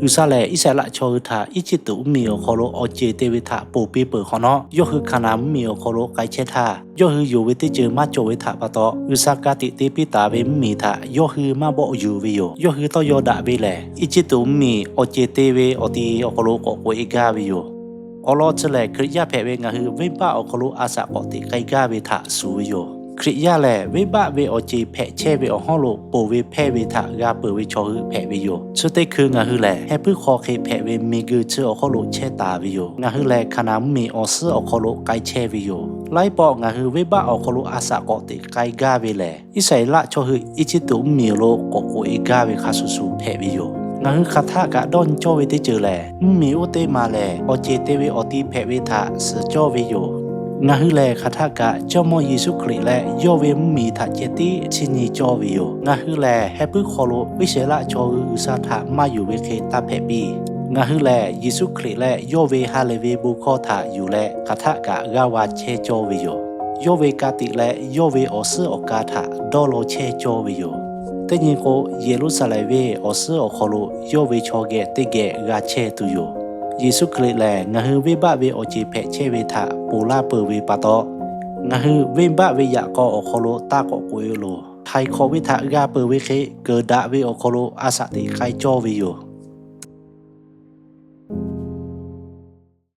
G'uiˬsha lehˬ Iˉsaˍreˍlaˆ chaw hui htaꞈ Eˇjiˇtuꞈ mvuhˇmiˬ awˬ hk'aw lo awˬ ceˬ te ve htaꞈ ponˬ piˇ peuˬ hk'awꞈ nawˉ, yawˇ hui Hkaˍnanˍ mvuhˇmiˬ awˬ hk'aw lo k'ai chehˇ htaˇ, yawˇ hui yonˍ ve teˇ ceuˬ maˇ cawˬ ve htaꞈ pa taw, G'uiˬsha ka tiꞈ te piˇ taˍ ve mvuhˇmiˬ htaꞈ yawˇ hui maˇ bawˆ yuˬ ve yoˬ. Yawˇ hui tawˇ yaw daꞈ ve lehˬ, Eˇjiˇtuꞈ mvuhˇmiˬ awˬ ceˬ te ve awˬ ti awˬ hk'aw lo k'awꞈ k'oꞈ e gaˇ ve yoˬ. Awˬ lawn chi lehˬ, Hkriꞈ yaˇ hpehꞈ ve ngaˬ hui venˇbaˆ awˬ hk'aw lo a shaꞈ k'awꞈ teꞈ k'ai gaˇ ve htaꞈ shuˍ ve yoˬ. Hkriꞈ yaˇ lehˬ, venˇbaˆ ve awˬ ceˬ hpehꞈ chehˇ ve awˬ hawˉ lo ponˬ ve hpehˇ ve htaꞈ g'a peuˬ ve chaw hui hpehꞈ ve yoˬ. Chi teˇ hkui ngaˬ hui lehˬ, heh puiˉ hk'aw hk'e hpehꞈ ve miˬguiˬ chi awˬ hawˉ lo chehˇ taˍ ve yoˬ. Ngaˬ hui lehˬ, Hkaˍnanˍ mvuhˇmiˬ awˬ suhˉ awˬ hk'aw lo k'ai chehˇ ve yoˬ. Laiˉ pawˆ ngaˬ hui venˇbaˆ awˬ hk'aw lo a shaꞈ k'awꞈ teꞈ k'ai gaˇ ve lehˬ, Iˉsaˍreˍlaˆ chaw hui Eˇjiˇtuꞈ mvuhˇmiˬ awˬ lo k'awꞈ k'oꞈ e gaˇ ve hk'a shuˍ shuˍ hpehꞈ ve yoˬ. Ngaˬ hui hk'aˬ htaˆ kaꞈ dawˇ nyi cawˇ ve teˇ ceuˬ lehˬ, mvuhˇmiˬ oˇ teˇ maˬ lehˬ, awˬ ceˬ te ve awˬ ti hpehꞈ ve htaꞈ suhˍ cawˇ ve yoˬ. Ngaˬ hui lehˬ, hk'aˬ htaˆ kaꞈ Jawˇmawˇ Yeˍsuˆ Hkriꞈ leh yawˇ ve mvuhˇmiˬ htaꞈ ceh tiˉ chiˇ nyi cawˇ ve yoˬ. Ngaˬ hui lehˬ, heh puiˉ hk'aw lo Iˉsaˍreˍlaˆ chaw hui G'uiˬsha htaꞈ maˇ yonˍ ve hk'e taˇ hpehꞈ piˇ. Ngaˬ hui lehˬ, Yeˍsuˆ Hkriꞈ leh yawˇ ve ha lehˬ ve bon hkawˇ htaꞈ yuˬ leh, hk'aˬ htaˆ kaꞈ g'aˇ va chehˇ cawˇ ve yoˬ. Yawˇ ve ka tiꞈ leh yawˇ ve awˬ suhˉ awˬ ka htaꞈ dawˇ law chehˇ cawˇ ve yoˬ. Teˇ nyi k'o, Yeˍruˆsaˍlehnˍ venˇ awˬ suhˉ awˬ hk'aw lo yawˇ ve chaw geh teˇ geh g'a chehˇ tuˬ yoˬ. Yeˍsuˆ Hkriꞈ lehˬ, ngaˬ hui venˇbaˆ ve awˬ ceˬ hpehꞈ chehˇ ve htaꞈ ponˬ laˇ peuˬ ve pa taw, ngaˬ hui venˇbaˆ ve yaꞈ k'aw awˬ hk'aw lo taˇ k'awꞈ k'oꞈ e loˬ. Htaiˍ hk'awꞈ ve htaꞈ g'a peuˬ ve hk'e, keunˍ daꞈ ve awˬ hk'aw lo a shaꞈ teꞈ k'ai cawˇ ve yoˬ.